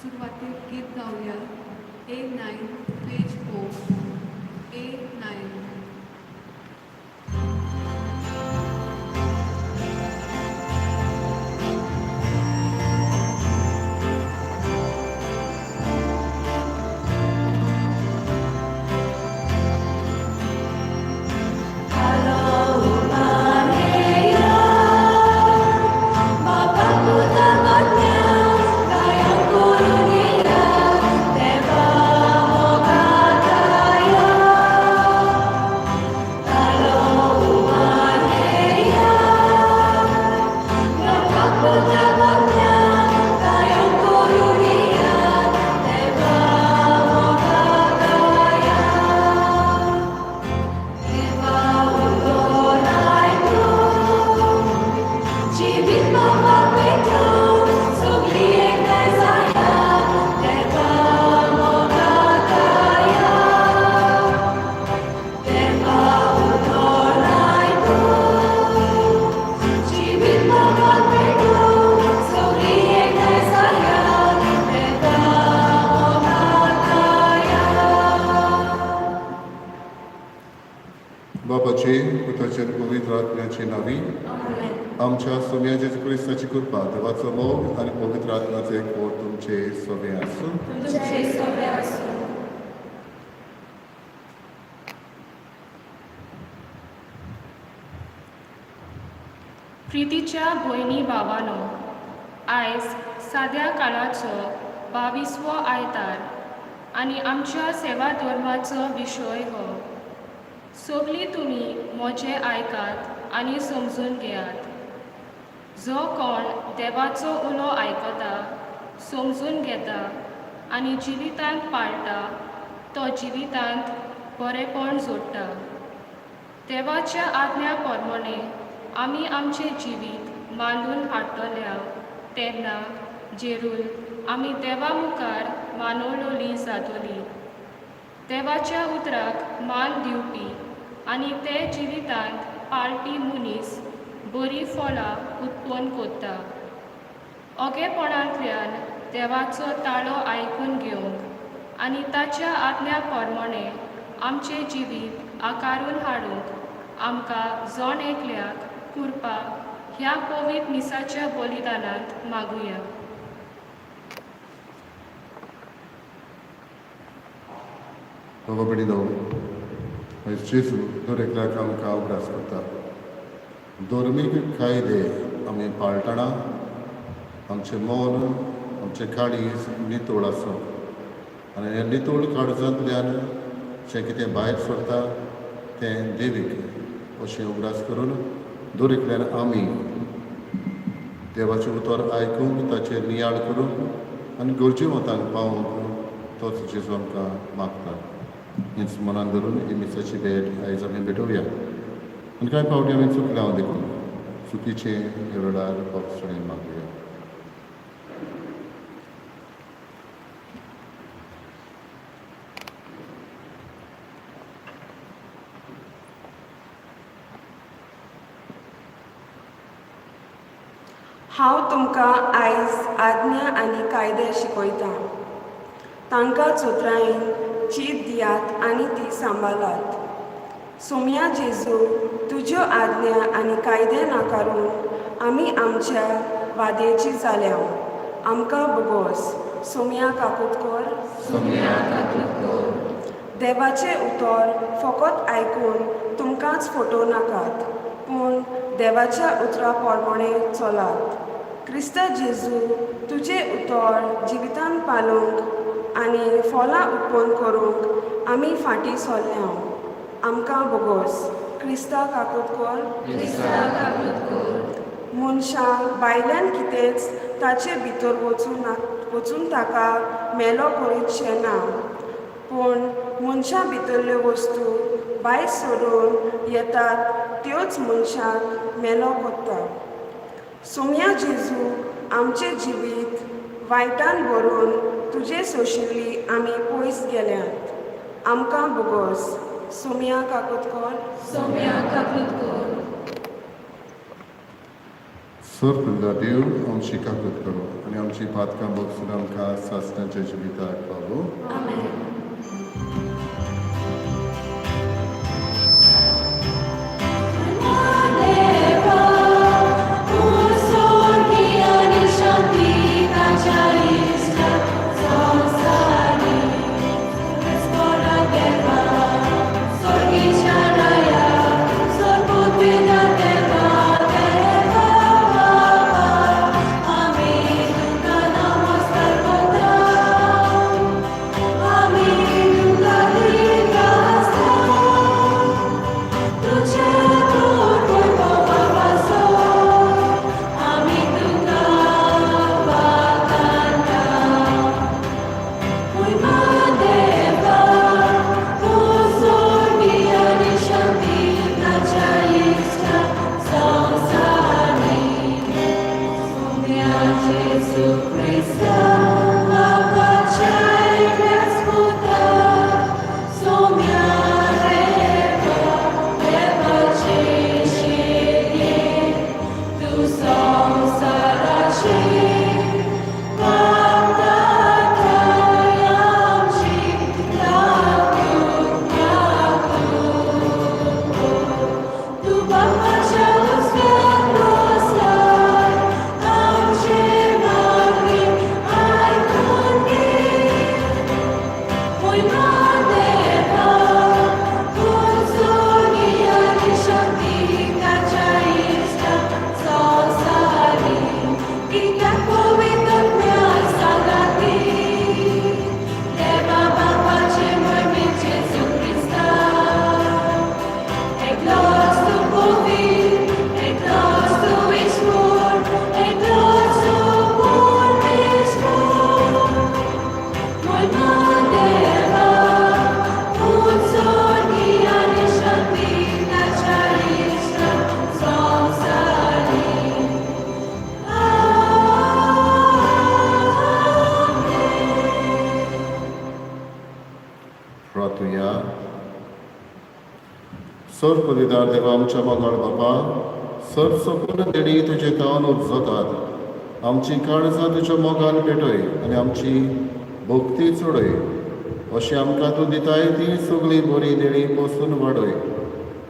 सुरवातेक गीत गावया A9 page 4 A9. बापाचे पुताचे पवित्र आत्म्याचे नावी आमच्या सोम्या जेजू क्रिस्ताची कृपा, देवाचो मोग आनी पवित्र आत्म्याचो एकवट तुमचे सोबे आसूं. प्रितीच्या भयणी भावानो, आयज साद्या काळाचो 22वो आयतार आनी आमच्या सेवा धर्माचो विशय हो. सगळीं तुमी म्हजें आयकात आनी समजून घेयात. जो कोण देवाचो उलो आयकता, समजून घेता आनी जिवितांत पाळटा, तो जिवितांत बरेपण जोडटा. देवाच्या आज्ञा प्रमाणे आमी आमचें जिवीत मांडून हाडटल्या तेन्ना जेरूल आमी देवा मुखार मानवलोली जातली. देवाच्या उतराक मान दिवपी आनी ते जिवितांत पाळपी मनीस बरीं फळां उत्पन्न करता. ओगेपणांतल्यान देवाचो ताळो आयकून घेवंक आनी ताच्या आज्ञा प्रमाणे आमचें जिवीत आकारून हाडूंक आमकां जण एकल्याक कृपा ह्या पवित्र मिसाच्या बलिदानांत मागुया. बाबा भयणीनो, आयज जेजू दर एकल्याक आमकां उगडास करता, धर्मीक कायदे आमी पाळटना आमचें मन, आमचें काळीज नितळ आसूंक आनी ह्या नितळ काळजांतल्यान जें कितें भायर सरता तें देवीक अशें उगडास करून दर एकल्यान आमी देवाचें उतर आयकूंक, ताचेर नियाळ करूंक आनी गरजेवंतांक पावोवंक तोच जेजू आमकां मागता. हीच मनान धरून ही मिसाची भेट आयज आमी भेटोवया. आनी कांय फावटी आमी चुकल्या हांव, देखून चुकीचें ह्या वेळार भोगसणें मागुया. हांव तुमकां आयज आज्ञा आनी कायदे शिकयतां. तांकां चोत्रायेन चीत दियात आनी ती सांबाळात. सोम्या जेजू, तुज्यो आज्ञा आनी कायदे नाकारून आमी आमच्या वादेची जाल्या. आमकां बोगोस. सोम्या काकूत कर. देवाचें उतर फकत आयकून तुमकांच फटोवं नाकात, पूण देवाच्या उतरा प्रमाणे चलात. क्रिस्त जेजू, तुजें उतर जिवितान पालोवंक आनी फळां उत्पन्न करूंक आमी फाटीं सरल्या. आमकां बोगोस. क्रिस्ता काकूत कर. मनशां भायल्यान कितेंच ताचे भितर वचूं ना, वचून ताका मेलो करीतशें ना, पूण मनशां भितरल्यो वस्तू भायर सरून येतात त्योच मनशाक मेलो करता. सोम्या जेजू, आमचें जिवीत वायटान भरून तुजे सोशिल्ली आमी पयस गेल्यात. आमकां बोगोस. सोम्या काकूत कर. सर तुझा देव आमची काकूत करू आनी आमची पातकां बगसून आमकां सासणाच्या जिविताक पावो. आमेन. प्रार्थुया. सर पदिदार देवा आमच्या मोगाळ बापा, सर सपून देणी तुजे तावन उपजतात. आमची काळजां तुज्या मोगान पेटय आनी आमची भक्ती चडय, अशी आमकां तूं दिताय ती सगळी बरी देणी पोसून वाडय.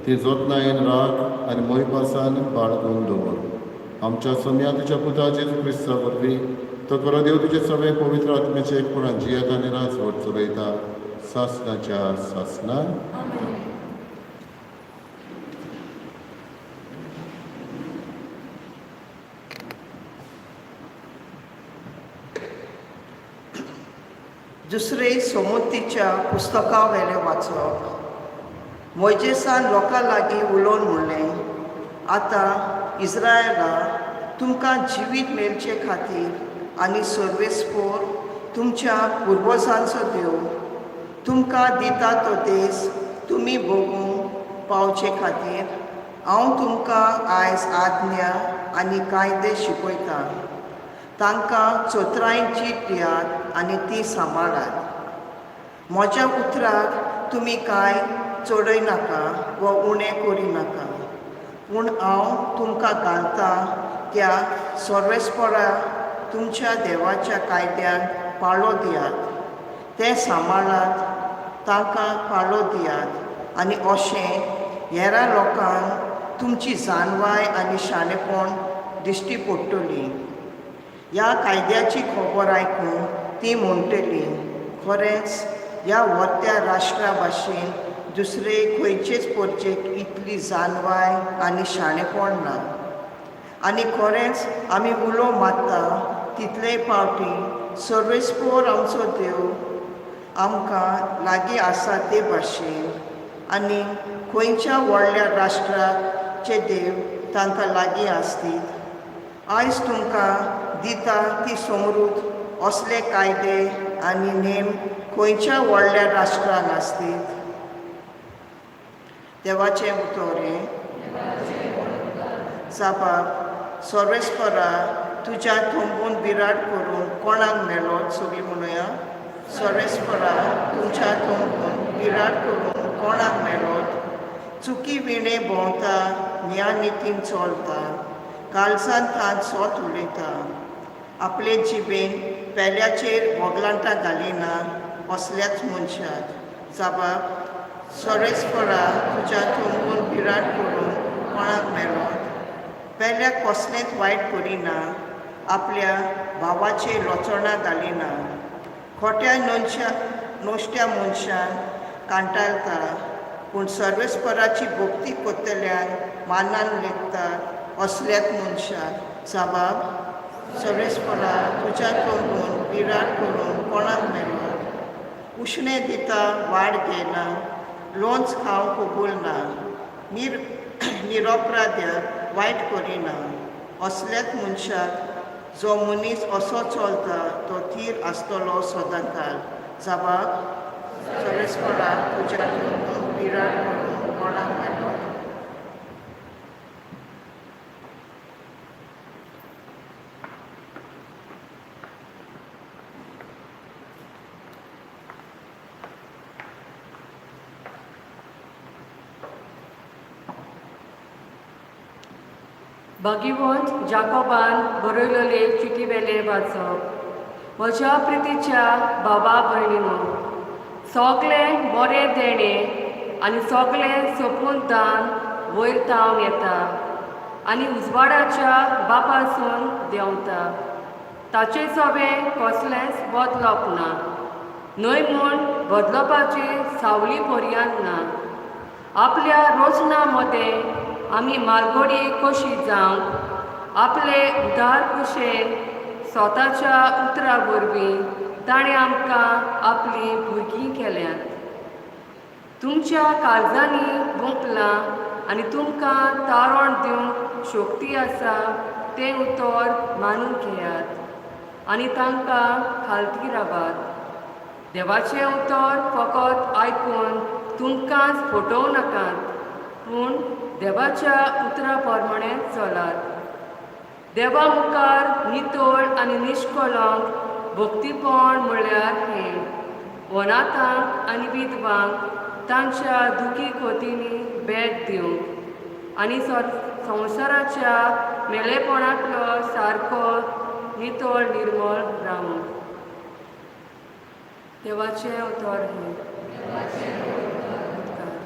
ती जतनायेन राख आनी मोयपासान बाळगून दवर. आमच्या सोम्या तुज्या पुता जेजू क्रिस्ता वरवीं तो खरो देव तुजे सगळे पवित्र आत्म्याचे एकपणान जियेता आनी राजवट चलयता सासनाच्या सासना. दुसरे सोमतीच्या पुस्तका वेलें वाचप. मोयजेसान लोकां लागीं उलोवन म्हणलें, आतां इस्रायला तुमकां जिवीत मेळचे खातीर आनी सर्वेस्पोर तुमच्या पुर्वजांचो देव तुमकां दिता तो देस तुमी भोगूंक पावचे खातीर हांव तुमकां आयज आज्ञा आनी कायदे शिकयतां. तांकां चोत्रायेन चीट दियात आनी ती सांबाळात. म्हज्या उतराक तुमी कांय चडय नाका वा उणें करिनाका, पूण हांव तुमकां घालतां त्या सर्वेस्परा तुमच्या देवाच्या कायद्यांक पाळो दियात, ते सांबाळात, तांकां पाळो दियात आनी अशें हेरां लोकांक तुमची जाणवाय आनी शाणेपण दिश्टी पडटली. ह्या कायद्याची खबर आयकून ती म्हणटली, खरेंच ह्या व्हडत्या राष्ट्रा भाशेन दुसरे खंयचेच परचेक इतली जाणवाय आनी शाणेपण ना. आनी खरेंच आमी उलो मारता तितले पावटी सर्वेस्पोर आमचो देव आमकां लागीं आसा ते भाशेन आनी खंयच्या व्हडल्या राष्ट्राचे देव तांकां लागीं आसतीत. आयज तुमकां दिता ती समृद्ध असले कायदे आनी नेम खंयच्या व्हडल्या राष्ट्रान आसतीत. देवाचें उतर हें. साबाब सर्वेस्परा तुज्या थंबून बिराड करून कोणाक मेळत? सगळीं म्हणुया, सर्वेस्परा तुमच्या थंबून बिराड करून कोणाक मेळत? चुकी विणे भोंवता, न्या नितीन चलता, काळजान तान सोत उलयता. आपले जिबेन पेल्याचेर वगलांटां घालिना असल्याच मनशाक. जाबाब सोरेस्परा तुज्या थंबून बिराड करून कोणाक मेलोत. पेल्याक कसलेंच वायट करिना, आपल्या भावाचेर लोचणां घालिना. खोट्या नोनशा नोश्ट्या मनशान कांटाळता, पूण सर्वेस्पराची भक्ती करतल्यान मानान लेखतात असल्याच मनशाक. जाबाब सर्वेस्परा तुज्या तोंडून बिराड करून कोणाक मेलो. उश्णें दिता वाड घेयना, लोंच खावंक कबूल ना, निरोपराध्याक वायट करिना असल्याच मनशाक. जो मनीस असो चलता तो थीर आसतलो सदांकाल. जाबाब सर्वेस्परा तुज्या तोंडून बिराड करून कोणाक मेलो. भाग्यवंत जाकोबान बरयलेले चिटीवेले वाचप. म्हज्या प्रितीच्या बाबा भयणीनो, सगळें बरें देणें आनी सगळें सोपून दान वयर तावन येता आनी उजवाडाच्या बापासून देंवता. ताचे सवें कसलेंच बदलप ना, न्हय म्हूण बदलपाची सावली पर्यांत ना. आपल्या रोजना मदें आमी मालगोडी कशी जावंक आपले उदार कुशेन स्वताच्या उतरा वरवीं ताणें आमकां आपलीं भुरगीं केल्यांत. तुमच्या काळजांनी गुंपलां आनी तुमकां तारण दिवंक शक्ती आसा तें उतर मानून घेयात आनी तांकां खालती रावात. देवाचें उतर फकत आयकून तुमकांच फटोवं नाकात, पूण देवाच्या उतरा प्रमाणे चलात. देवा मुखार नितळ आनी निश्कलंक भक्तीपण म्हळ्यार हें, वनाथांक आनी विधवांक तांच्या दुखी खोतींनी भेट दिवंक आनी संवसाराच्या मेलेपणांतलो सारको नितळ निर्मळ रावूंक. देवाचें उतर हें. उपकार.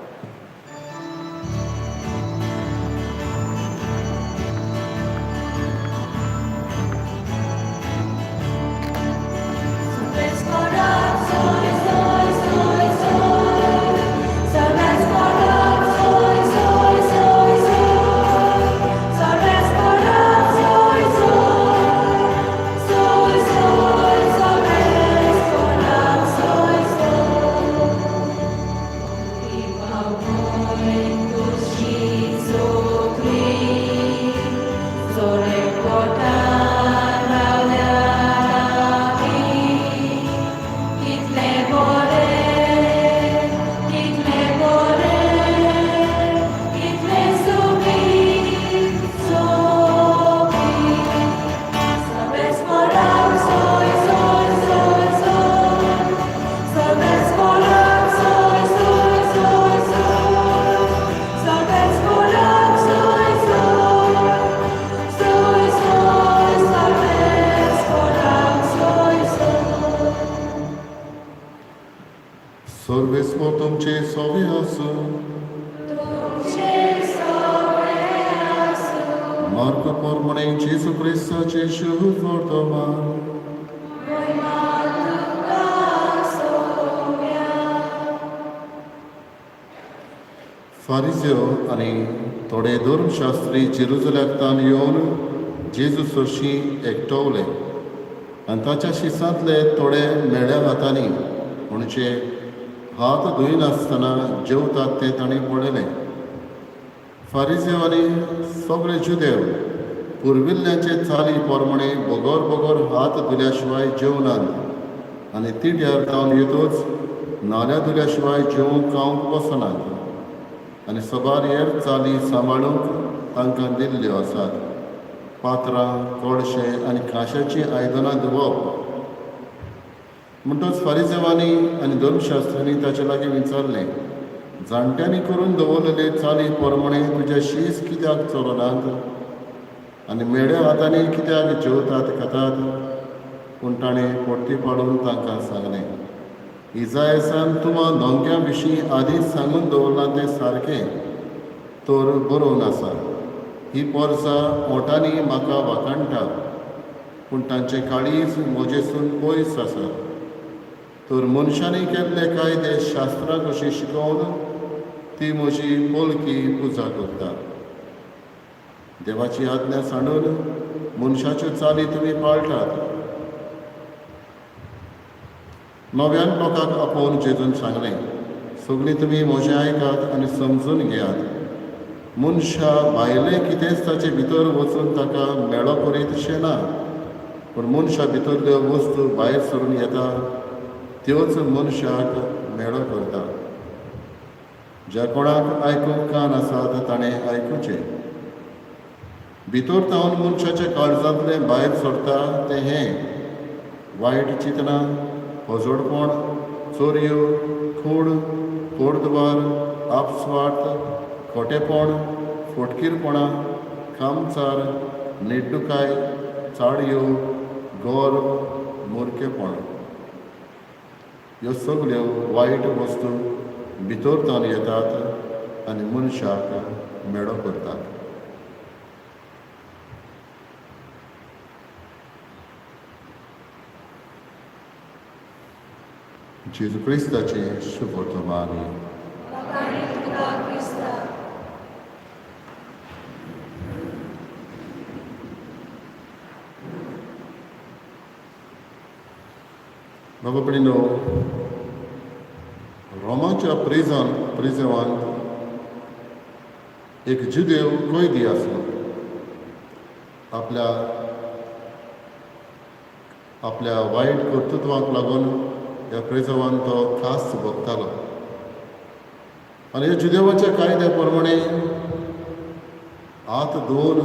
सर्वेस्पर तुमचे सोवे आसूं. मार्क प्रमाणे जेजू क्रिस्ताचे शुभ वर्तमान. फारिज्यो आनी थोडे धर्मशास्त्री जेरुजल्याक तान येवन जेजू सरशीं एकटवले आनी ताच्या शिसांतले थोडे मेळ्या हातांनी म्हणजे हात धुयनासतना जेवतात तें तांणी पळयलें. फारिजेव आनी सगळे जुदेव पुर्विल्ल्याचे चाली प्रमाणे बगर बगर हात धुल्या शिवाय जेवनात आनी तिट्यार जावन येतूच नाल्या धुल्या शिवाय जेवंक खावंक बसनात आनी सबार हेर चाली सांबाळूंक तांकां दिल्ल्यो आसात. पात्रां, कळशे आनी कांश्याचीं आयदनां धुवप. म्हणटच फारिजेवांनी आनी धर्मशास्त्र्यांनी ताचे लागीं विचारलें, जाणट्यांनी करून दवरलेले चाली प्रमाणे तुजे शीस कित्याक चलनात? आनी मेड्या हातांनी कित्याक जेवतात खातात? पूण ताणें पोटी पाडून तांकां सांगलें, इजायसान तुमा दोंग्या विशीं आदींच सांगून दवरलां तें सारकें तर बरोवन आसा, ही पोरसां ओंठांनी म्हाका वाखाणटा, पूण तांचें काळीज म्हजेसून पयस आसा. तर मनशांनी केल्ले कायदे शास्त्रां कशी शिकोवन ती म्हजी पोलकी पुजा करता. देवाची आज्ञा सांडून मनशाच्यो चाली तुमी पाळटात. नव्यान लोकांक आपोवन जेजून सांगलें, सगळीं तुमी म्हजें आयकात आनी समजून घेयात. मनशा भायलें कितेंच ताचे भितर वचून ताका मेळो करीत अशें ना, पूण मनशा भितरल्यो वस्तू भायर सरून येता त्योच मनशाक मेळो करता. ज्या कोणाक आयकूंक कान आसात ताणें आयकुचें. भितर तावन मनशाच्या काळजांतलें भायर सरता तें हें: वायट चिंतनां, हजोडपण, चोरयो, खूण, कोडद्वार, आपस्वार्थ, खोटेपण, फोटकीरपणां, कामचार, नेड्डुकाय, चाडयो, गर्व, मुरकेपण. ह्यो सगल्यो वायट वस्तू भितर तावन येतात आनी मनशाक मेळो करतात. जेजू क्रिस्ताचें शुभवर्तमान. बाबा भयणीनो, रोमाच्या प्रिजवांत एक जुदेव कैदी आसलो. आपल्या आपल्या वायट कर्तृत्वाक लागून ह्या प्रिजवान तो खास भोगतालो आनी ह्या जुदेवाच्या कायद्या प्रमाणे हात धुवन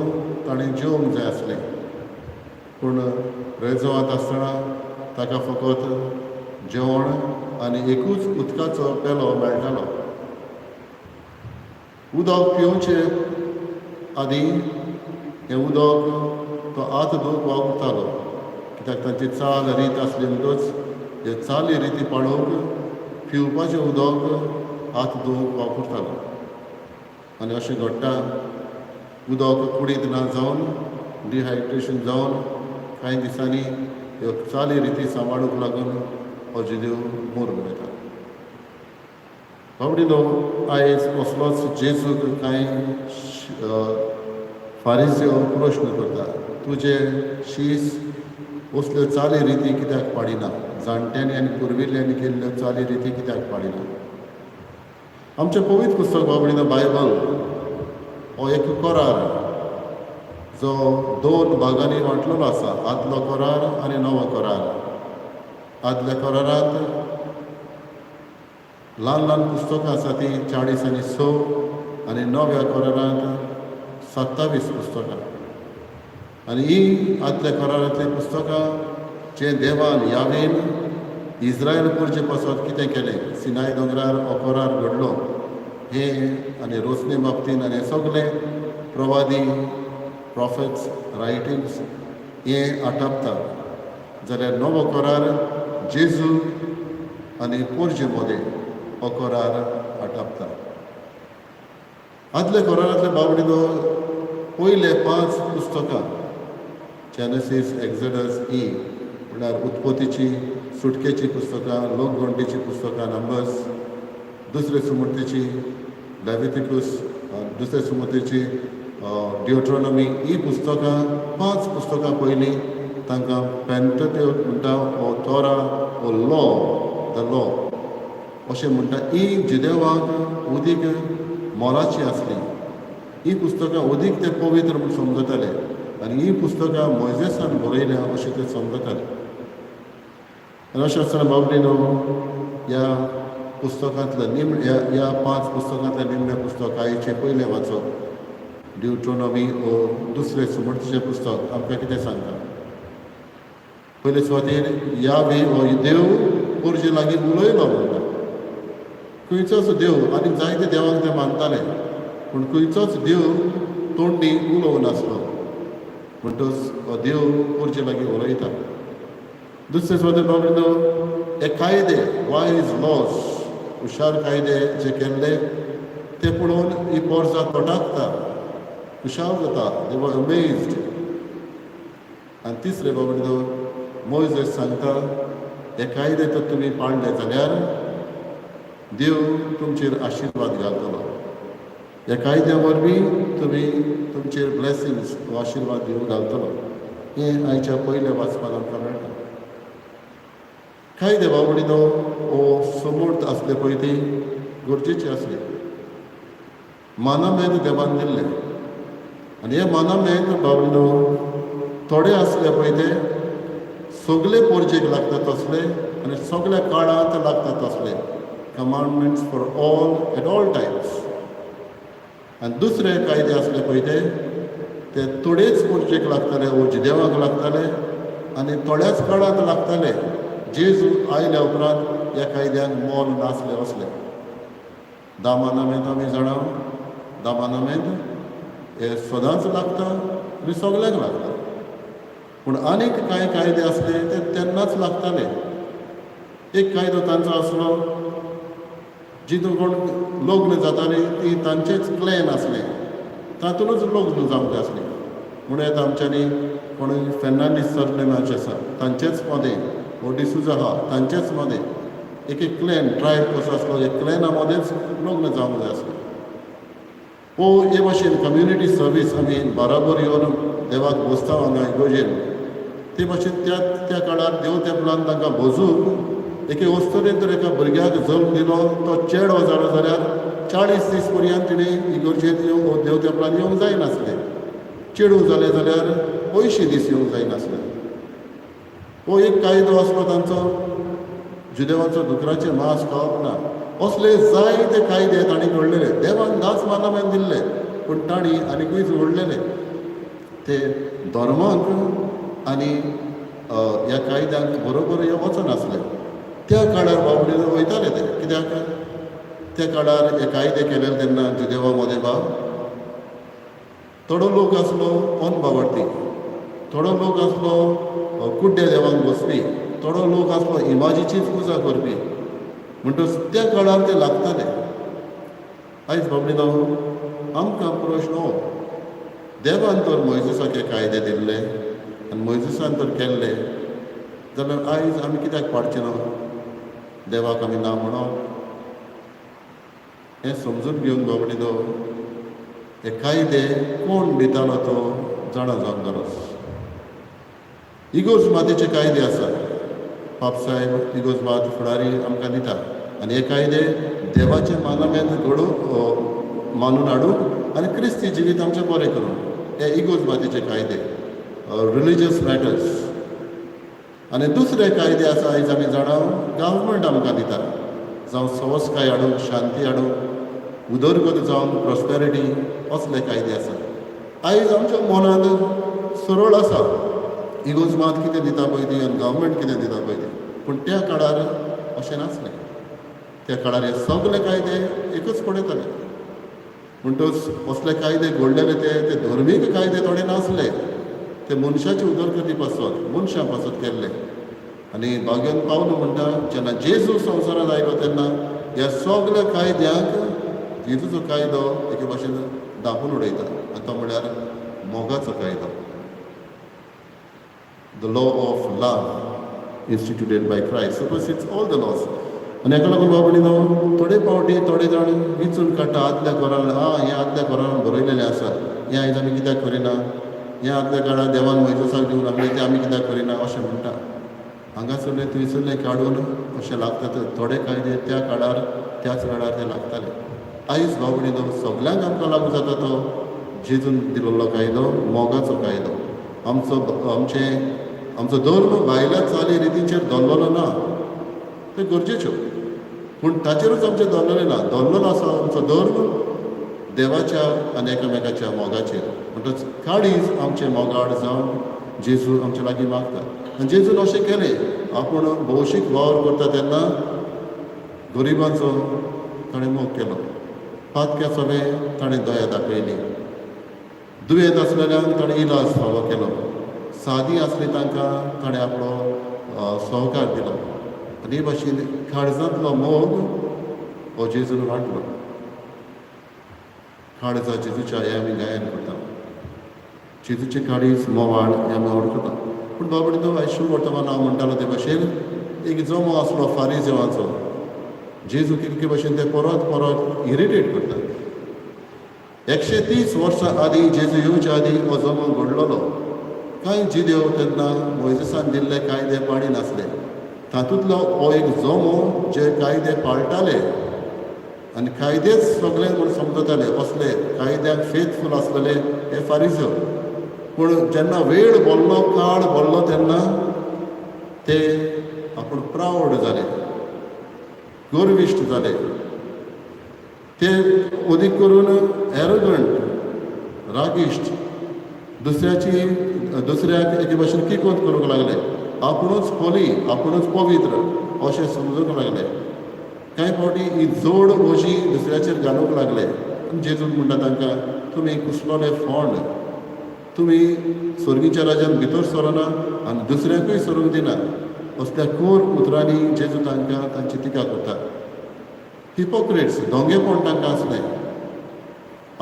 ताणें जेवंक जाय आसलें, पूण प्रिजवांत आसतना ताका फकत जेवण आनी एकूच उदकाचो पेलो मेळटालो. उदक पिवचे आदीं हें उदक तो हात धुवंक वापरतालो, कित्याक तांची चाल रीत आसली म्हणटच हे चाली रिती पाळोवंक पिवपाचें उदक हात धुवंक वापरतालो. आनी अशें घडटा, उदक कुडींत ना जावन डिहायड्रेशन जावन कांय दिसांनी ह्यो चाली रिती सांबाळूंक लागून हो जिदेव मरून वता. बाबडीनो, आयज असलोच जेजूक कांय फारिज्यो प्रश्न करता, तुजे शीस असल्यो चाली रिती कित्याक पाडिना? जाणट्यांनी आनी पुर्विल्ल्यांनी केल्ल्यो चाली रिती कित्याक पाडिना? आमचें पवित्र पुस्तक बाबडीनो बायबल हो एक करार जो दोन भागांनी वांटलेलो आसा, आदलो करार आनी नवो करार. आदल्या करारांत ल्हान ल्हान पुस्तकां आसा ती 40 आनी 6, आनी नव्या करारांत 27 पुस्तकां. आनी ही आदल्या करारांतलीं पुस्तकां जें देवान यावेन इस्रायल पुरचे पासत कितें केलें, सिनाय दोंगरार हो करार घडलो हें, आनी रोसणे बाबतीन आनी सगळें प्रवादी प्रॉफेट्स रायटिंग्स हें आटापता. जाल्यार नवो करार जेजू आनी पोरजे मदें हो करार आटापता. आदल्या करारांतल्या बाबडीनो पयले 5 पुस्तकां जेनेसीस, एक्झडस, ई म्हळ्यार उत्पत्तीची, सुटकेची पुस्तकां, लोकगणतीची पुस्तकां, नंबर्स, दुसरे सुमूर्तीची लेवितिकूस, दुसरे सुमूर्तीची ड्युट्रोनॉमी, ही पुस्तकां 5 पुस्तकां पयलीं तांकां पेंटट्यूक म्हणटा, ओ तोरा, ओ लॉ, the law अशें म्हणटा. ही जुदेवाक उदीक मोलाची आसली. ही पुस्तकां अदीक ते पवित्र म्हूण समजताले आनी ही पुस्तकां मोयजेसान बरयल्या अशें ते समजताले. आनी अशें आसतना बाबडीनो ह्या पुस्तकांतल्या ह्या 5 पुस्तकांतल्या निमणें पुस्तक आयचें पयलें वाचप ड्युट्रोनॉमी ओ दुसरें सुमर्तीचें पुस्तक आमकां कितें सांगता? पयले सुवातेर यावे हो देव पोरजे लागीं उलयलो म्हणटा. खंयचोच देव, आनी जायते देवांक ते मानताले, पूण खंयचोच देव तोंडी उलोवं नासलो. म्हणटच हो देव पोरचे लागीं उलयता. दुसरे सुवातेर बाबडो हे कायदे, वायज लॉज, हुशार कायदे जे केल्ले ते पळोवन ही पोरसां तोटाकता, खुशाल जाता. They were amazed. आनी तिसरे बाबडो मोयजेस सांगता, हे कायदे तर तुमी पाळले जाल्यार देव तुमचेर आशिर्वाद घालतलो. ह्या कायद्या वरवीं तुमी तुमचेर ब्लेसिंग्स हो आशिर्वाद देव घालतलो. हें आयच्या पयल्या वाचपान आमकां मेळटा. कायदे बाबडीनो हो समर्थ आसले पळय, ती गरजेची आसली. मानामेद देवान दिल्ले आनी हे मानामेद बाबडीनो थोडे आसले पळय, ते सगळे पोरजेक लागता तसले आनी सगळ्या काळांत लागता तसले, commandments for all at all times. आनी दुसरे कायदे आसले पळय, ते ते थोडेच पोरजेक लागताले वो जिदेवाक लागताले आनी थोड्याच काळांत लागताले. जेजू आयल्या उपरांत ह्या कायद्यांक मोल नासले असले. दामानामेंत आमी जाणा, दामानामेंत हे सदांच लागता आनी सगल्यांक लागता. पूण आनीक कांय कायदे आसले ते तेन्नाच लागताले. एक कायदो तांचो आसलो, जितून कोण लग्न जातालीं ती तांचेच क्लॅन आसलें, तातूंतच लग्न जावंक जाय आसलें. म्हणून येता आमच्यांनी कोणूय फेर्नांडीस सरनेमाचे आसा तांचेच मदें, वो डिसूजा आहा तांचेच मदें, एक एक क्लॅन ट्रायब कसो आसलो, एक क्लॅना मदेंच लग्न जावंक जाय आसलें. वो हे भाशेन कम्युनिटी सर्वीस, आमी बराबर येवन देवाक बसता हांगा इगोर्जेन, ते भाशेन त्या त्या काळार देव तेंपलान तांकां बजूंक एके अस्तुरेन तर एका भुरग्याक जल्म दिलो, तो चेडो जालो जाल्यार 40 दीस पर्यंत तिणें इगोर्जेंत येवंक, देव तेंपलान येवंक जायनासलें. चेडूं जालें जाल्यार 80 दीस येवंक जायनासलें. हो एक कायदो आसलो तांचो. जुदेवांचो दुकराचें मांस खावप ना, असले जायते कायदे तांणी घडलेले. देवान दाच मानामेन दिल्ले, पूण तांणी आनिकूय जोडलेले ते धर्मांक आनी ह्या कायद्यांक बरोबर हे वचनासले. त्या काळार बाबडे वयताले ते, कित्याक त्या काळार हे कायदे केले तेन्ना जुदेवा मदें बाब थोडो लोक आसलो अनबावडती, थोडो लोक आसलो कुड्ड्या देवांक बसपी, थोडो लोक आसलो इमाजीचीच पुजा करपी. म्हणटच त्या काळार ते लागताले. आयज बाबडीनो आमकां प्रश्न हो, देवान तर मोयजेसाक हे कायदे दिल्ले आनी मोयजेसान तर केल्ले जाल्यार आयज आमी कित्याक पाडचे ना? देवाक आमी ना म्हणप? हें समजून घेवन बाबडीनो हे कायदे कोण दितालो तो जाणा जावंक गरज. इगोर्ज मातेचे कायदे आसात, पापसाहेब इगोर्ज मात फुडारी आमकां दिता आनी हे कायदे देवाचे मानामेंत घडोवंक, मानून हाडूंक आनी क्रिस्ती जिवीत आमचें बरें करूंक, हे इगोर्ज मातेचे कायदे, रिलिजियस मॅटर्स. आनी दुसरे कायदे आसा, आयज आमी जाणा, गव्हर्मेंट आमकां दिता, जावं सवस्काय हाडूंक, शांती हाडूंक, उदरगत जावन प्रॉस्पेरिटी, असले कायदे आसा. आयज आमच्या मनांत सरळ आसा, इगोर्ज मात कितें दिता पळय ती आनी गव्हर्मेंट कितें दिता पळय ती. पूण त्या काळार अशें नासलें. त्या काळार हे सगळे कायदे एकच पडयताले. म्हणटच असले कायदे घडलेले ते ते धर्मीक कायदे थोडे नासले, ते मनशाचे उदरगती पासत, मनशां पासत केल्ले. आनी भाग्यान पावलो म्हणटा, जेन्ना जेजू संवसारांत आयलो तेन्ना ह्या सगल्या कायद्यांक जेजूचो कायदो एके भाशेन दापून उडयता आनी तो म्हळ्यार मोगाचो कायदो, the law of love instituted by Christ supersedes all the laws. आनी हाका लागून बाबडी न्हू, थोडे फावटी थोडे जाण विचून काडटा आदल्या कोरान, आं हें आदल्या कोरान बरयलेलें आसा, हें आयज आमी कित्याक करिना? हें आदल्या काळार देवान मोयजेसाक दिवन आसलें, तें आमी कित्याक करिना, अशें म्हणटा. हांगासरलें थंयसरलें काडून अशें लागता. तर थोडे कायदे त्या काळार, त्याच वेळार ते लागताले. आयज बाबडी न्हू, सगल्यांक आमकां लागू जाता तो जेजून दिल्लो कायदो, मोगाचो कायदो. आमचो आमचें आमचो धर्म भायल्या चाली रितींचेर दवरलेलो ना. ते गरजेच्यो, पूण ताचेरूच आमचें दवरलेलें ना. दवरलेलो आसा आमचो धर्म देवाच्या आनी एकामेकाच्या मोगाचेर. म्हणटच काळीज आमचें मोगाळ जावन जेजू आमचे लागीं मागता. आनी जेजून अशें केलें, आपूण भौशीक वावर करता तेन्ना गरिबांचो ताणें मोग केलो, पातक्या सगळें ताणें दया दाखयली. दुयेंत आसलेल्यांक ताणें इलाज फावो केलो. सादी आसली तांकां ताणें आपलो सहकार दिलो. आनी हे भाशेन काळजांतलो मोग हो जेजून वाडलो. काळजा जेजूच्या हें आमी गायन करता. जेजूचें काळीज मोवाळ हें आमी वळखता. पूण बाबडे तो आयज वर्तमान हांव म्हणटालो ते भाशेन एक जमो आसलो फारीजेवाचो. जेजू कितके भाशेन ते परत परत इरिटेट करतात. 130 वर्सां आदीं जेजू येवच्या आदीं हो जमो घडलेलो. कांय जिदेव तेन्ना मोयजेसान दिल्ले कायदे पाळी नासले. तातूंतलो हो एक जमो जे कायदे पाळटाले आनी कायदेच सगळे म्हूण समजताले, असले कायद्याक फेथफूल आसलेले हे फारीजो. पूण जेन्ना वेळ बोल्लो, काळ बोल्लो, तेन्ना ते आपूण प्रावड जाले, गर्विश्ट जाले. ते अदीक करून एरोगंट, रागिश्ट, दुसऱ्याक एके भाशेन किकोत करूंक लागले. आपुणूच होली, आपुणूच पवित्र अशें समजूंक लागले. कांय फावटी ही जोड ओजी दुसऱ्याचेर घालूंक लागले. आनी जेजून म्हणटा तांकां, तुमी कुसलोले फोंड, तुमी स्वर्गीच्या राज्यान भितर सरना आनी दुसऱ्याकूय सरूंक दिना. असल्या कोर उतरांनी जेजू तांकां तांची टिका करता. हिपोक्रेट्स, दोंगेपण तांकां आसलें.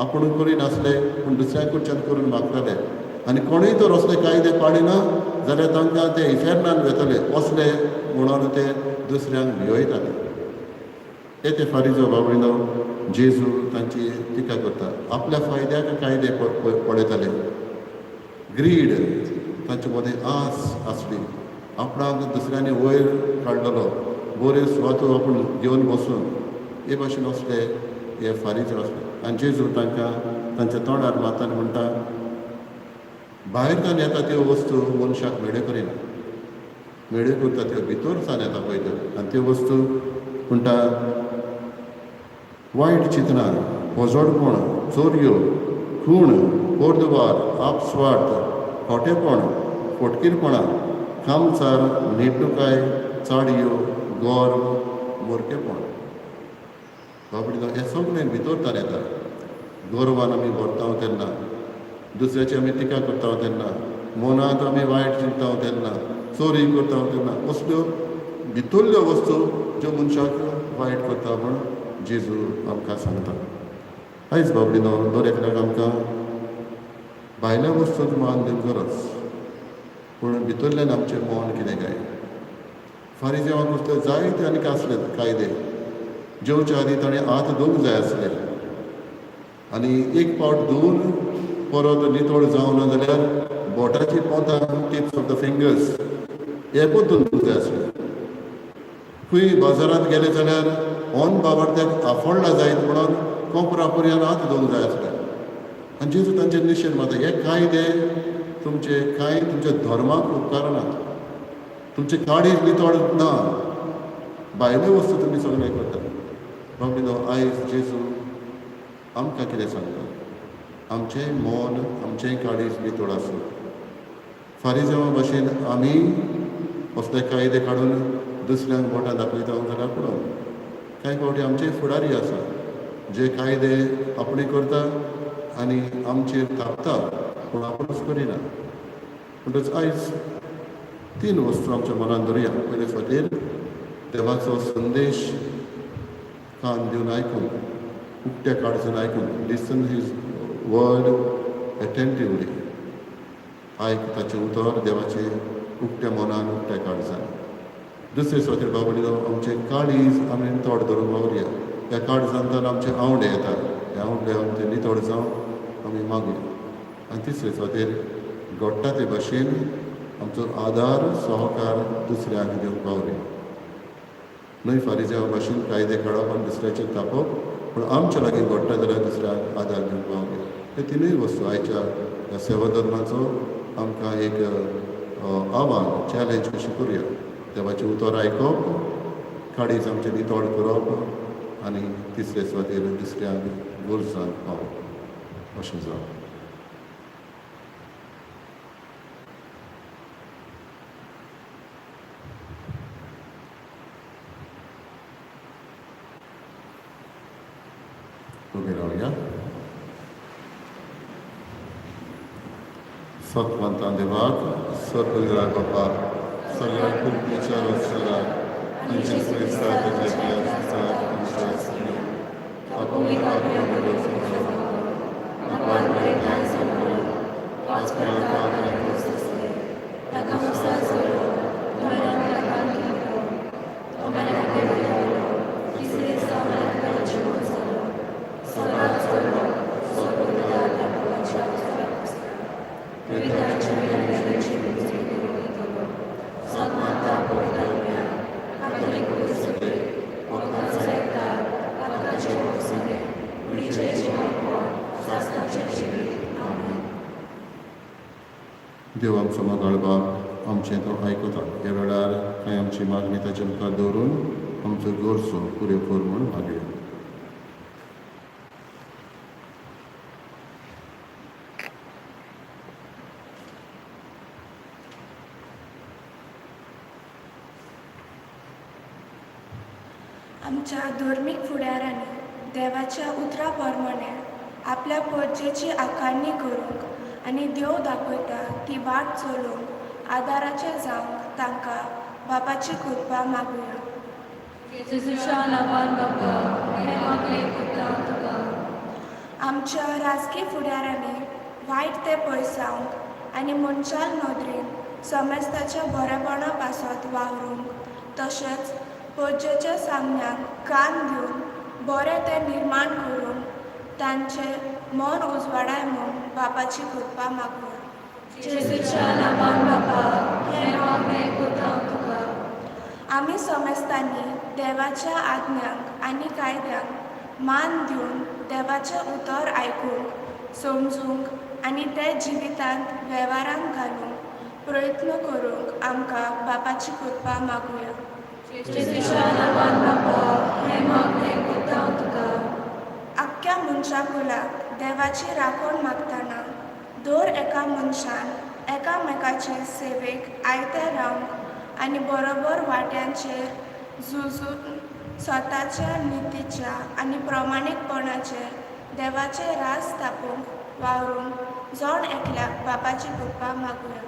आपूण करिनासले पूण दुसऱ्या कडच्यान करून मागताले. आनी कोणूय तर असले कायदे पाळिना जाल्यार तांकां ते इफेर्नान वेतले असले म्हणून ते दुसऱ्यांक भिवयताले. हे ते फारीजो बाबडिनो जेजू तांची टिका करता. आपल्या फायद्याक कायदे पळयताले. ग्रीड, तांचे मदें आस आसली. आपणाक दुसऱ्यांनी वयर काडलेलो, बऱ्यो सुवातो आपूण घेवन बसून, हे भाशेन असले हे फारीजो आसले. आनी जेजू तांकां तांच्या तोंडार मारता आनी म्हणटा, भायरच्यान येता त्यो वस्तू मनशाक मेळ्यो करिना, मेळ्यो करता त्यो भितरच्यान येता पळय त्यो. आनी त्यो वस्तू म्हणटा वायट चिंतनां, पोजोडपण, चोरयो, खूण, कोरदुवार, आपस्वार्थ, खोटेपण, फोटकीरपणां, कामचार, नेटुकाय, चाडयो, गर्व, मोरकेपण. बाबडी हें सगळें भितर येता. गर्वान आमी भरता तेन्ना, दुसऱ्याची आमी टिका करता तेन्ना, मनांत आमी वायट चिंतता तेन्ना, चोरी करता तेन्ना, असल्यो भितरल्यो वस्तू ज्यो मनशाक वायट करता म्हूण जेजू आमकां सांगता. आयज बाबडिनो दर एकल्याक आमकां भायल्या वस्तूक मान दिवंक गरज, पूण भितरल्यान आमचें मन कितें काय. फारीजेवांक कसले जायते आनीक आसले कायदे. जेवच्या आदीं ताणें हात धुवंक जाय आसले आनी एक पावट धुवन परत नितळ जावना जाल्यार बोटाची पोंतां, टिप्स ऑफ the fingers, हे पद्दून धुवंक जाय आसले. खंय बाजारांत गेले जाल्यार ऑन बाबार्थ्याक आफोडला जायत म्हणून कोपरा पर्यान हात धुवंक जाय आसले. आनी जेजू तांचेर निशेध मारता, हे कायदे तुमचे कांय तुमच्या धर्माक उपकारना, तुमचे काळीज नितळ ना, भायल्यो वस्तू तुमी सगळें करता. बाबडिनो आयज जेजू आमकां कितें सांगता, आमचें मन, आमचें काळीज नितळ आसूं. फारीजेवा भाशेन आमी असले कायदे काडून दुसऱ्यांक बोटां दाखयता जाल्यार पुरो. कांय फावटी आमचे फुडारी आसा जे कायदे आपणे करता आनी आमचेर थापता, पूण आपुणूच करिना. म्हणटच आयज तीन वस्तू आमच्या मनान धरुया. पयले फाटीर देवाचो संदेश कान दिवन आयकून, उक्त्या काळजान आयकून, लिसन his word attentively, आयक ताचें उतर देवाचें उक्त्या मनान, उक्त्या काळजान. दुसरे सुवातेर बाबडिनो आमचें काळीज आमी नितळ धरून वावरुया. ह्या काळजान तर आमचे आवडे येता, ह्या आवडे आमचे नितळ जावन आमी मागुया. आनी तिसरे सुवातेर घडटा ते भाशेन आमचो आदार सहकार दुसऱ्यांक दिवंक वावरुया. न्हय फारीजेवा भाशेन कायदे काडप आनी दुसऱ्याचेर तापप, पूण आमच्या लागीं घडटा जाल्यार दुसऱ्यांक आदार दिवंक वावरुया. हे तिनूय वस्तू आयच्या ह्या सेवा धर्माचो आमकां एक आव्हान, चॅलेंज कशी करुया. देवाचें उतर आयकप, काळीज आमचें नितळ करप आनी तिसरे सुवातेर दुसऱ्यांक गरजांक पावप अशें जावप. उबे रावया. सतवंतां देवाक सर्वरा बापाक सगळ्या कृपेच्या वत्सलाक आनी जेजू क्रिस्ताक देव आमचो मोगाळ बाप आमचें तो आयकता. ह्या वेळार कांय आमची मागणी ताच्या मुखार दवरून आमचो गरजो पुऱ्यो कर म्हूण मागया. आमच्या धर्मीक फुडारांनी देवाच्या उतरा प्रमाणे आपल्या परजेची आकारणी करूंक आनी देव दाखयता ती वाट चलोवंक आदाराचें जावंक तांकां बापाची कृपा मागुया. आमच्या राजकी फुडारांनी वायट तें पयसावंक आनी मनशाल नदरेन समेस्ताच्या बरेपणा पासत वावरूंक तशेंच परजेच्या सांगण्यांक कान दिवन बरें तें निर्माण करून तांचें मन उजवाडाय म्हूण बापाची कृपा मागुया. आमी समेस्तांनी देवाच्या आज्ञांक आनी कायद्यांक मान दिवन देवाचें उतर आयकूंक समजूंक आनी तें जिवितांत वेव्हारांत घालूंक प्रयत्न करूंक आमकां बापाची कृपा मागुया. आख्ख्या मनशाकुलाक देवाची राखण मागतना दर एका मनशान एकामेकाचे सेवेक आयते रावंक आनी बरोबर वाट्यांचेर झुजून स्वताच्या नितीच्या आनी प्रमाणीकपणाचेर देवाचें राज स्थापूंक वावरूंक जण एकल्याक बापाची कृपा मागुया.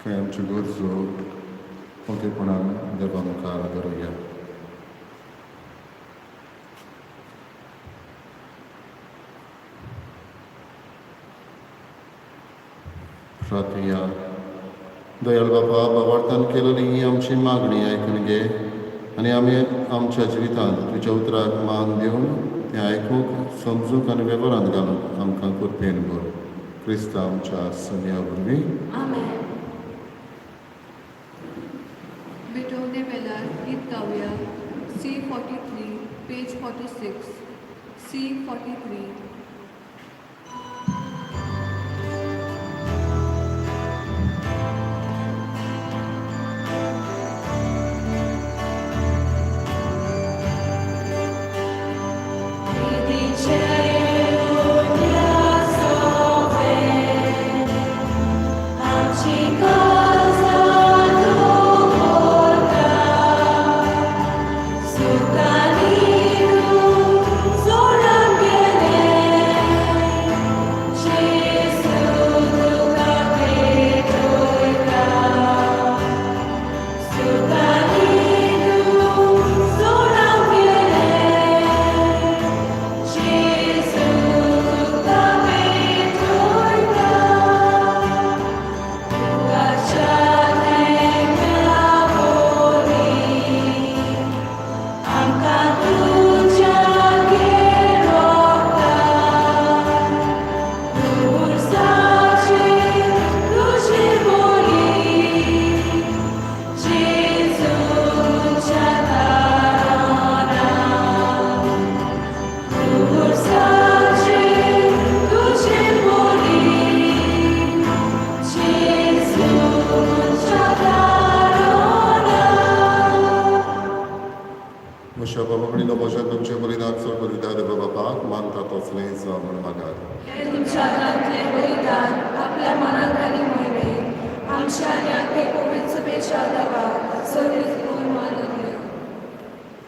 कांय आमच्यो गरजो ओगेपणान देवा मुखार दवरुया. प्रार्थया. दयाळ बापा, बाबार्थान केलेली ही आमची मागणी आयकून घे आनी आमी आमच्या जिवितांत तुज्या उतराक मान दिवन तें आयकूंक समजूंक आनी वेव्हारांत घालूंक आमकां कृपेन भर. क्रिस्ता आमच्या सन्या वरवीं. विटवणे वेळार गीत गावया C43 page 46 C43.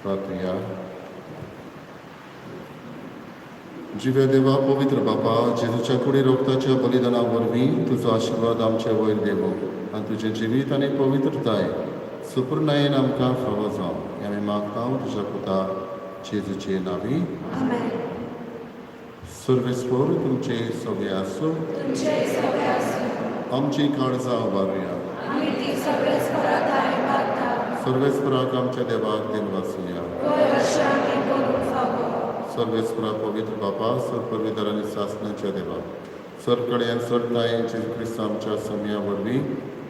प्रार्थया. जिव्या देवा पवित्र बापा, जेजूच्या कुडी रोगताच्या बलिदाना वरवीं तुजो आशिर्वाद आमचे वयर देवो आनी तुजें जिवीत आनी पवित्रताय सुपूर्णायेन आमकां फावो जावं हें आमी मागता तुज्या पुता जेजूचे नांवी. आमेन. सर्वेस्पोर तुमचे सगळे आसूं. तुमचे सगळे आसूं. आमची काळजां उबारुया. आमी ती सगळेच ठांय मागता. सर्वेस्पराक आमच्या देवाक दिन वाचुया. वय अशें आमी करूंक फावो. सर्वेस्परा, पवित्र बापा, सर आनी सासणाच्या देवा, सरकड्यान सरतायेन जेजू क्रिस्त आमच्या समया वरवीं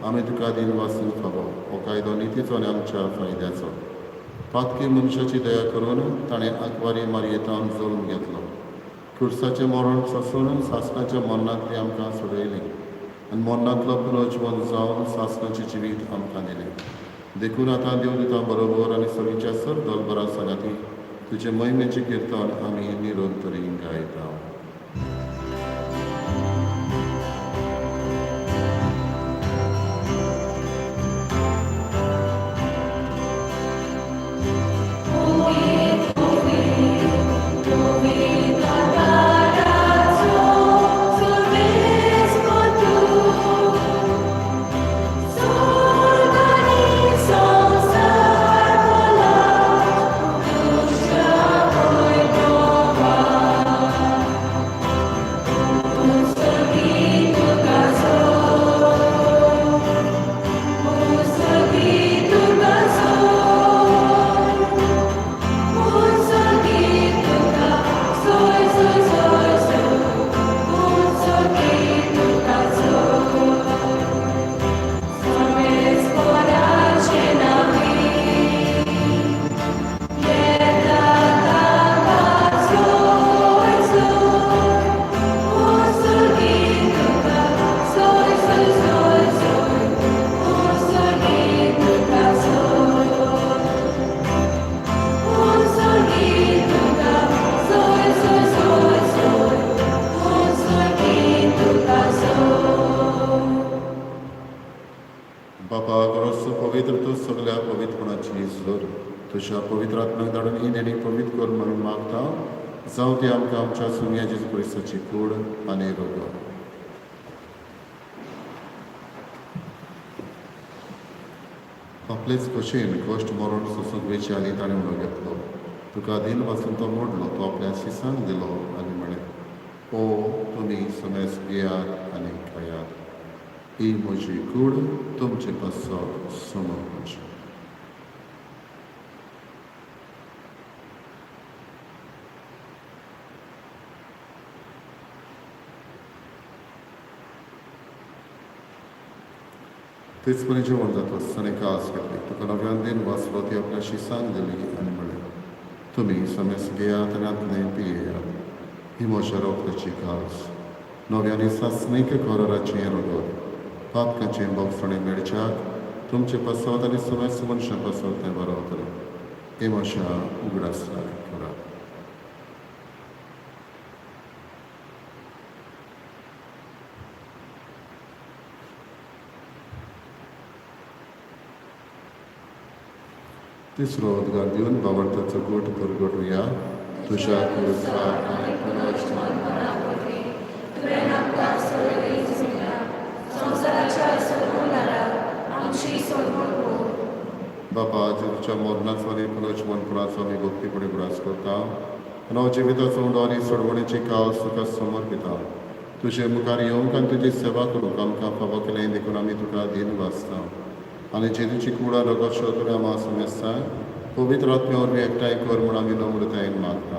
आमी तुका दिन वाचूंक फावो. हो कायदो नितीचो आनी आमच्या फायद्याचो. पातकी मनशाची दया करून ताणें आंकवारी मारयेतावन जल्म घेतलो. खुर्साचें मरण सोसून सासणाच्या मरणांतली आमकां सोडयली आनी मरणांतलो पुनर्जिवन जावन सासणाचें जिवीत आमकां दिलें. देखून आतां देवदुतां बरोबर आनी सगळीच्या सर दलबरा सांगाती तुजे महिमेचें किर्तन आमी निरंतरी गायता. बापा गरज पवित्र, तूं सगल्या पवित्रपणाची जोर. तुज्या पवित्र आत्म्याक धाडून ही देणी पवित्र कर म्हणून मागता, जावं ती आमकां आमच्या सुमया जेजू क्रिस्ताची कूड आनी रोग. आपलेच भशेन कश्ट मरण सोसूंक वेचे आदी ताणें उलो घेतलो. तुका दिन वाचून तो मोडलो. तो आपल्या शिसांक दिलो आनी म्हळें, ओ तुमी समेस घेयात आनी खायात. ही म्हजी कूड तुमचे पासत समज. तेच परी जेवण जाता ताणें कास घेतली. तुका नव्यान दिन वाचलो. ती आपल्या शिसांक दिली आनी म्हळें, तुमी समेस घेयात आनी आतलें पियेयात. ही म्हज्या रोगताची कास, नव्यानी सासणीक कराराचें रगत. पातकाचें बोगसणें मेळच्याक तुमचे पासत आनी समेस्त मनशां पासत तें बरोवतलें. हे म्हज्या उगडासाक करात. तिसरो उद्गार दिवन बावडताचो गोट परगटुया. तुज्या कुरसाक आनी पुनर्जन्माक तुवें आमकां सोडयली जुमिला, संवसाराच्या सोडवणारा आमची सोडवण कर. बापा, जेजूच्या मरणाचो आनी पुनर्जिवनपणाचो आमी भक्तीपणी उगडास करता. नव जिविताचो उंडो आनी सोडवणेची कास तुका समर्पिता. तुजे मुखार येवंक आनी तुजी सेवा करूंक आमकां फावो केलें देखून आमी तुका दिन वाचता. आनी जेजूची कुडा रगत तुवें आमा समेस्तांक पवित्र आत्म्या वरवीं एकठांय कर म्हूण आमी नम्रतायेन मागता.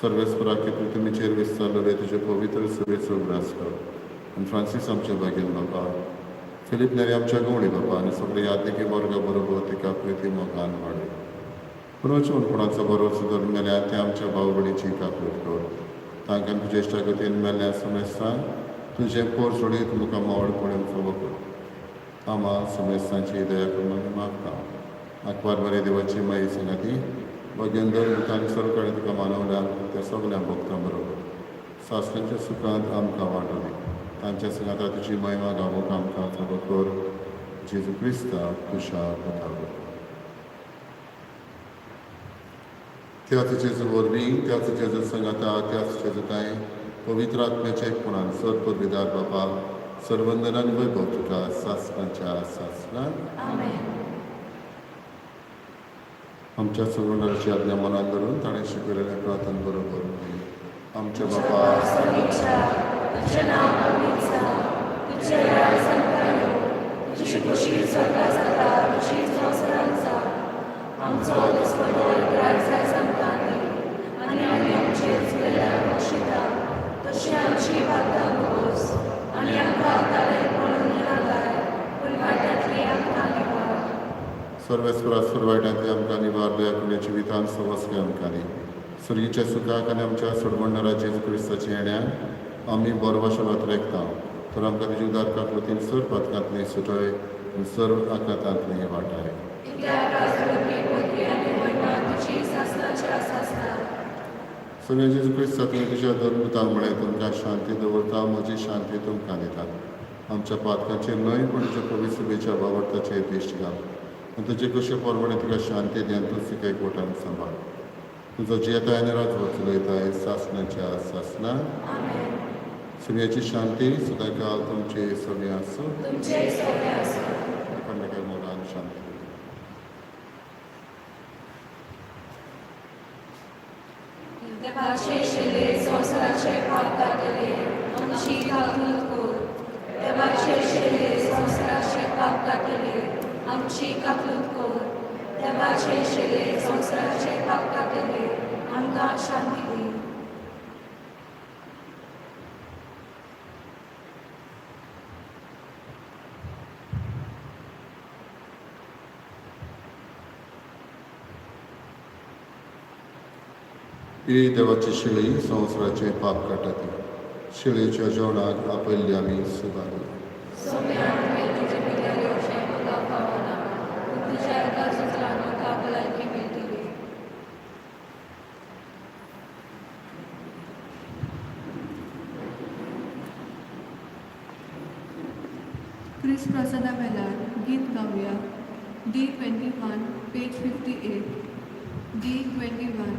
सर्वेस्पराक पृथ्वीचेर विस्तारलेले तुजे पवित्र सुवेचो उगडास कर. आनी फ्रांसीस आमच्या भाग्यान बापा, फिलीप नेरी आमच्या गवळी बापा आनी सगळे यादनिकी वर्गा बरोबर तिका प्रिती मोगान वाडय. पुनर्जिवनपणाचो बरो धरून मेल्या ते आमच्या भाव भयणीची काकूट कर. तांकां तुजे इश्टागतीन मेल्ल्या समेस्तांक तुजें पोर सोडीत मुखार मोड पळोवंक फावो कर. आमा समेस्तांची दया करून आमी मागता. आंकवार बरे देवाची माई सांगाती भगेंदर भुतान सर्व कडेन तुका मानवल्या त्या सगल्या भक्तां बरोबर सासणाच्या सुखांत आमकां वांटो दी. तांच्या सांगाता तुजी महिमा गावोवंक आमकां फावो कर. जेजू क्रिस्ता तुज्या पुता. त्याच जेजू वरवीं, त्याच जेजू संगाता, त्याच जेजूताय पवित्र आत्म्याच्या एकपणान सर पदवीदार बापा, सर्वंदनान वैभव तुका सासणाच्या सासणान. आमच्या सगुणाची आज्ञा मनान धरून ताणें शिकयलेलें प्रार्थन बरोबर म्हणूया. आमच्या बापा, तुझें नांव पवित्र जावं, तुजें राज आमकां येवं, तुजी खोशी स्वर्गात जाता तशी संवसारांत जावं. आमचो दिसपडो राज आयज आमकां दी, आनी आमी आमचे चुकलेल्यांक बक्षिता तशी आमची पात्रां भोगोस, आनी आमकां ताळेर पडून दिनाकाय, पूण वायटांतली आमकां निवार. सर्वेस्परा सुरवायटांतली आमकां निवार, दया करून जिवितान सवस्के आमकां दी. सुर्गीच्या सुखाक आनी आमच्या सोडवणदारा जेजू क्रिस्ताच्या येण्याक आमी बरवाशेवात रेखता. तर आमकां तुजी उदार काकूळतीन सर्व पातकांतली सुटय आनी सर्व आकांतांतली वाटाय. कित्याक राजवटी, पदवी आनी महिमा तुजी सासणाच्या सासणाक. सगळ्या जेजू क्रिस्ता, तुवें तुज्या धर्मदूतांक म्हळें, तुमकां शांती दवरता, म्हजी शांती तुमकां दिता. आमच्या पातकांचेर न्हय, पूण तुज्या पवित्र सभेच्या भावार्थाचेर दिश्ट घाल आनी तुजे कशे प्रमाणे तुका शांती दी आनी तूं तिका एकवटान सांबाळ. तुजो जियेताय आनी राजवट चलयताय सासणाच्या सासणा. सुर्याची शांती सदांकाल तुमचे सगळें आसूं. तुमचें सगळें आसूं. एकामेकांक मोगान शांती दिवया. देवाचे शिले संवसाराचे पाप काडटले, आमची काकूत कर. देवाचे शिले संवसाराचे पाप काडटले, आमची काकूत कर. देवाचे शिले संवसाराचे पाप काडटले, आमकां शांती दी. ही देवाची शिळी संवसाराचें पाप काडटा ती. शिळेच्या जेवणाक आपयल्ली आमी सुदारली. सोम्या, तुवें तुजे भितर येवचें म्हाका फावना, पूण तुज्या एका उतरान म्हाका भलायकी मेळटली. क्रिस्त प्रसादा वेळार गीत गावया. D 21, page 58, D 21.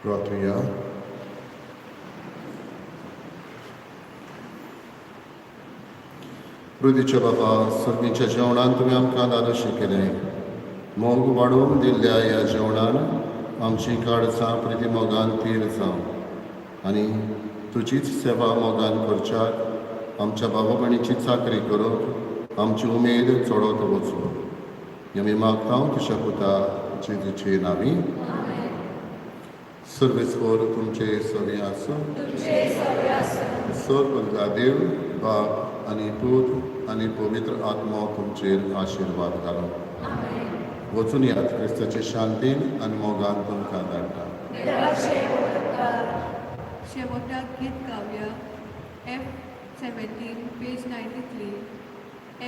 प्रार्थुया. पृथ्वीच्या बाबा, सर्गीच्या जेवणान तुमी आमकां धादोशी केलें. मोग वाडोवन दिल्ल्या ह्या जेवणान आमची काळजां प्रिती मोगान थीर जावं आनी तुजीच सेवा मोगान करच्याक, आमच्या बाबा भयणीची चाकरी करूंक आमची उमेद चडत वचूं. हें आमी मागता तुज्या पुता जेजूचे नांवी. सर्वेस्पर तुमचे सवी आसूं. सर्व देव बाप आनी पूत आनी पवित्र आत्मो तुमचेर आशिर्वाद घालूं. वचून यात. क्रिस्ताचे शांतीन आनी मोगान तुमकां धाडटा. शेवटाक गीत गावया. F 17, page 93,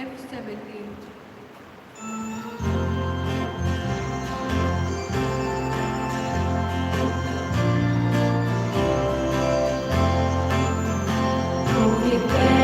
F 17. Give